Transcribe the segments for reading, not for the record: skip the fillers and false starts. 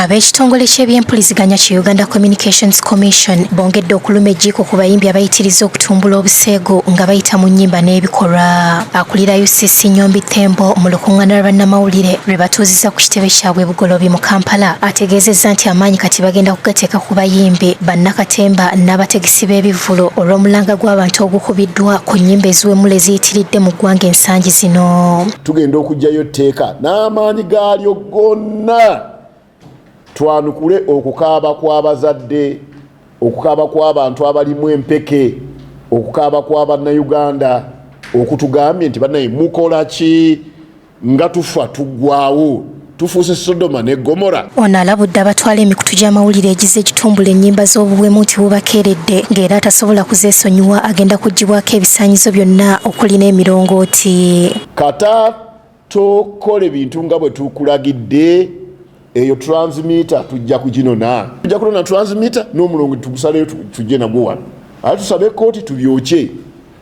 Ab'ekitongole ky'ebyempuliziganya ki Uganda Communications Commission bongedde okuluma ejjiiko ku bayimbi abayitiriza okutumbula obuseegu nga bayita mu nnyimba n'ebikolwa. Akulira UCC Nyombi Thembo mu lukuŋŋaana lwa bannamawulire lwe batuuzizza ku kitebe kyabwe Bugolobi mu Kampala ategeezezza nti amaanyi kati bagenda kugateeka ku bayimbi, bannakatemba n'abategesi b'ebivvulu olw'omulanga gw'abantu ogukubiddwa ku nnyimba eziwemula eziyitiridde mu ggwanga ensangi zino. Tugenda okuggyayo etteeka n'amaanyi gaalyo gonna twanukule okukaaba kw'abazadde, okukaaba kw'abantu abalimu empeke, okukaaba kwa Bannayuganda okutugambye nti bannaye mukola ki nga tufa tuggwawo, tufuuse Sodoma ne Gomora. Ono alabudde abatwala emikutu gy'amawulire egize egitumbula ennyimba z'obuwemu nti bubakeeredde ng'era atasobola kuzeesonyiwa agenda kuggyibwako ebisaanyizo byonna okuli n'emirongooti. Kata tokole bintu nga bwe tukulagidde, eyo transmitter tujja kuginona, tujja kunona transmitter n'omulongo tugusaleyo tujje nagwo wano, ate tusabe ekkooti tubyokye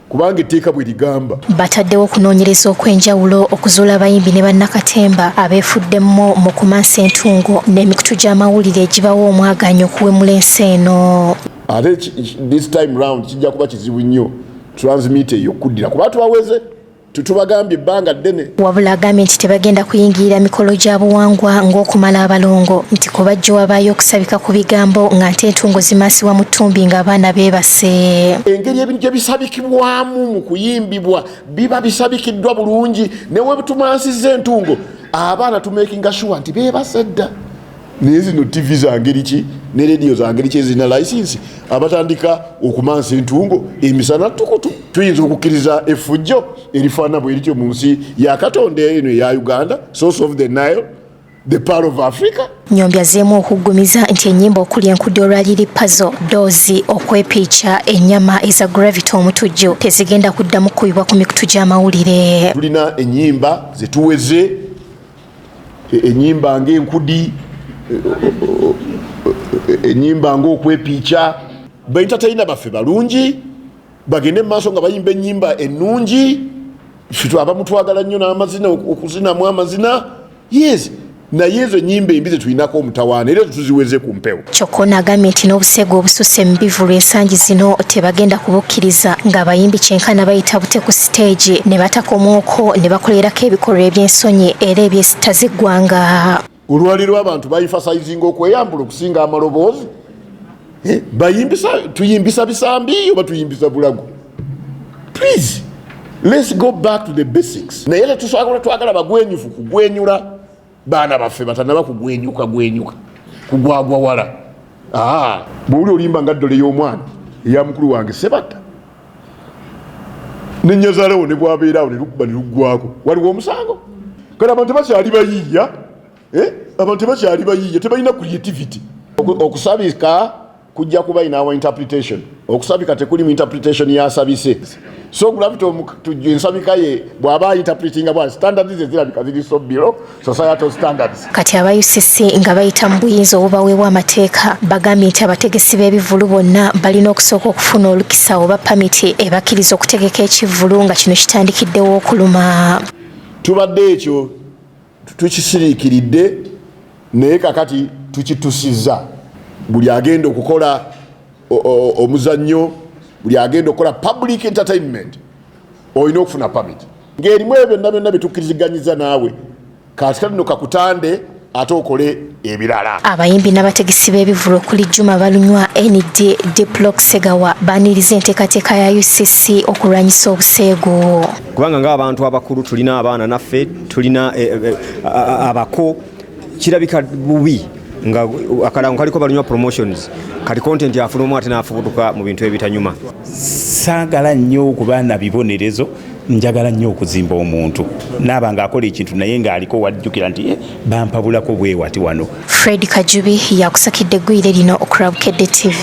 kubanga etteeka bwe ligamba. Bataddewo okunoonyereza okw'enjawulo okuzuula abayimbi ne bannakatemba abeefuddemu mu kumansa entungo n'emikutu gy'amawulire egibawa omwagaanya okuwemula ensi eno. Ate this time round kijja kuba kizibu nnyo transmitter eyo okuddira kuba tubaweze tutubagambye ebbanga ddene. Wabula agambye nti tebagenda kuyingirira mikolo gya buwangwa ng'okumala abalongo nti kuba jjo wabaayo okusabika ku bigambo nga nte entungo zimansibwa mu ttumbi ng'abaana beebase. Engeri ebintu gye bisabikibwamu mu kuyimbibwa biba bisabikiddwa bulungi, ne we tumansizza entungo abaana tumakinga sure nti beebase dda. Naye zino TV za ngeri ki ne rediyo za ngeri ki ezirina layisinsi abatandika okumansa entungo emisana tukutu? Tuyinza okukkiriza effujjo erifaanana bwe lityo mu nsi ya Katonda eno eya Uganda, source of the Nile, the pearl of Africa? Nyombi azzeemu okuggumiza nti ennyimba okuli enkudi olwa Lili Pazo, Doozi, okwepiica, ennyama eza Gravity Omutujju tezigenda kuddamu kukubibwa ku mikutu gy'amawulire. Tulina ennyimba zetuweze, ennyimba ng'enkudi, ennyimba ng'okwepiica. Ba entertainer baffe balungi, bagende mu maaso nga bayimba ennyimba ennungi. Ffe abamu twagala nnyo n'amazina, okuzinamu amazina, yes, naye ezo ennyimba embi zetulinako omutawaana era tuziweze ku mpewo. Kyokka ono agambye nti n'obuseegu obususse mu bivvulu ensangi zino tebagenda kubukkiriza, ng'abayimbi kyenkana bayita bute ku siteegi ne batakomwoko ne bakolerako ebikolwa eby'ensonyi era ebyesittaza eggwanga. Olwaleero abantu baemphasizinga okweyambula okusinga amaloboozi. Bayimbisa, tuyimbisa bisambi oba tuyimbisa bulago? Please, let's go back to the basics. Naye tetusobola, twagala bagwenyufu kugwenyula baana baffe batanaba kugwenyuka gwenyuka kugwagwa wala. Bw'oli olimba nga ddole y'omwana eya mukulu wange Sebatta nenyazaalawo ne bwabeeraawo ne lukuba ne luggwako, waliwo omusango. Kati abantu tebakyali bayiiya, abantu tebakyali bayiiya, tebalina creativity. Okusabika kujja kuba in our interpretation. Okusabika tekuli mu interpretation yasabise. So Gravity Omutujju ensabika ye bw'aba interpretinga bwa standards ze zirabika ziri so below societal standards. Kati aba UCC nga bayita mu buyinza obubaweebwa amateeka bagambye nti abategesi b'ebivvulu bonna balina okusooka okufuna olukisa oba pamiti ebakkiriza okutegeka ekivvulu nga kino kitandikiddewo okuluma. Tubadde ekyo tukisiriikiridde, naye kakati tukitusizza. Buli agenda okukola omuzannyo, buli agenda okukola public entertainment olina okufuna permit ng'erimu ebyo byonna byonna byetukkiriziganyiza naawe. Kati kati no kakutande ate okole ebirala. Abayimbi n'abategesi b'ebivvulu okuli Juma Balunywa, ND Diplock Segawa baaniriza enteekateeka ya UCC okulwanyisa obuseegu. Kubanga ng'abantu abakulu tulina abaana naffe, tulina abako, kirabika bubi nga akalango kaliko Balunywa Promotions, kati content afulumu ate n'afubutuka mu bintu ebitanyuma. Saagala nnyo okuba na bibonerezo, njagala nnyo okuzimba omuntu naaba ng'akola ekintu naye ng'aliko wajjukira nti bampabulako bwewati wano. Fred Kajubi yakusakidde eggwire lino okulwa Bukedde TV.